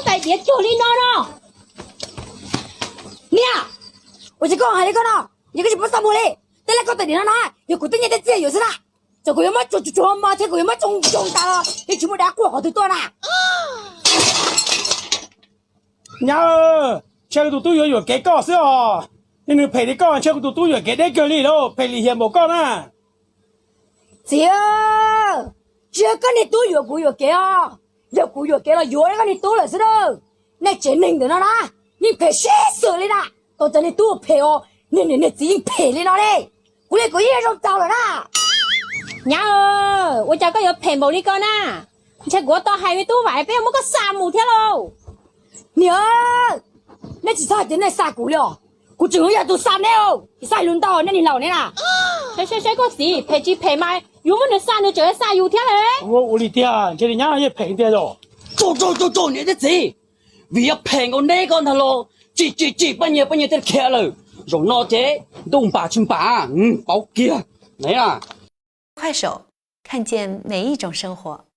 tais diav cuag li no no. Niam, ua cas koj hais li koj no? Yog koj tsis paub xa mus li, tej laj koj tais diav no na, yog kuv tej nyiaj tej txiaj yuav xwb na. Txawm kuv yuav muab tsuag tsuag mos thiab kuv yuav muab tsoo tsoo tas los yeej tsis muaj dab quaj qhov twg tuaj na. Nyab, ntshe kuv tus tub yuav yuam kev koj xwb os. Yog nws phem li koj ntshe kuv tus tub yuam kev deb kawg li lauj, phem lim hiam npaum koj na. Txiv, tsis yog koj niag tub yuam kuv yuam kev os, yog kuv yuam kev los yuav koj niag tub lawm xwb na. Nej tsev neeg ntawm no na, yeej phem sib xws li na. Tau cov niag tub phem os, niag niam niag txiv yeej phem li no li. Kuv li kuv yeej zoo tau lawm na. Nyab, ua cas koj yuav phem npaum li koj na? Ntshe kuv tau hais me tub Vam peb yuav muab koj xa mus thiab lauj. Niam, nej tsis txhob hais tias nej xa kuv li os. Kuv tseem yog tus xa neb, tsis xa lus ntau nej niag laus neb na. Saib saib koj txiv, phem tsis phem mas yuav muab nws xa nws tseem xa yus thiab lauj. Ua li tiag, ntshe li nyab yeej phem tiag yom. Tso tso tso tso niam thiab txiv, vim yog phem nkaus neb koj ntag los tsim tsim tsim paj nyiag paj nyiag thiaj khiav lawm. Zaum no ces ntuj npam tsis npam, pauv kiag. Neb na. 快手，看见每一种生活。